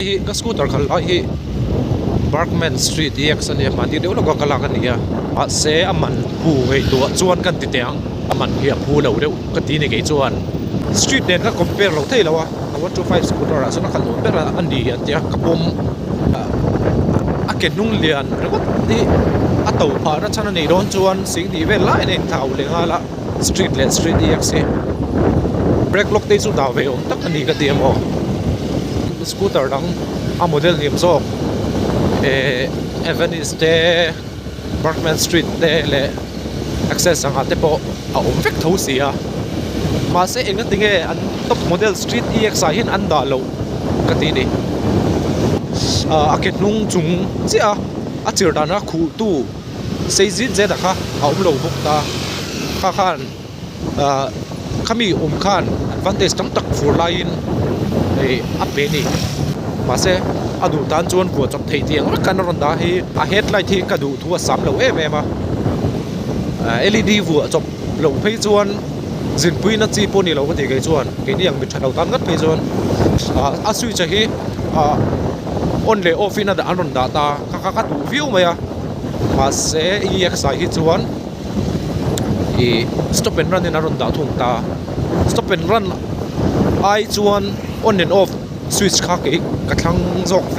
Hi ka scooter khalh lai hi Burkman street EX a nia mahni deuh lawka ka lak a ni a mahse a man phu ngaihtuah chuan kan ti teh ang a man hi a phu lo deuh ka ti ni kei chuan street nen ka compare lo thei lo a a 125 scooter ah chuan a khalh nuam ber a ni an ti a ka pawm a ke hnung lian ringawt hi a to phah na chhan a nih dawn chuan sing hnih vel lai a inthlau leh nghal a street leh street EX hi brake lock te chu dah ve awm tak a ni ka ti em aw scooter dang a model hniam zawk eh Avenis te Burkman street te leh Access anga te pawh a awm vek tho si a mahse enga tinge an top model street EX ah hian an dah loh ka ti ni ah a ke hnung chung chiah a a chirh dana khuh tu sei zit zet a kha a awm lo bawk ta kha khan ah khami awm khan advantage tam tak fur laiin ih a pe a ni mahse a duh tan chuan vuah chawp theih tih ang vek khan a rawn dah a hei a headlight hi ka duh thu a sam lo em em a ah L E D vuah chawp loh phei chuan zinpui na chi pawh a ni lo ka tih kei chuan keini ang mi tha lo tan ngat phei chuan ah a switch a hi ah on leh off in an rawn dah ta kha kha ka duh viau mai a mahse E X ah hi chuan. Ih stop and run in a rawn dah thung ta stop and run ai chuan on and off switch kha kei ka thlang zawk vek.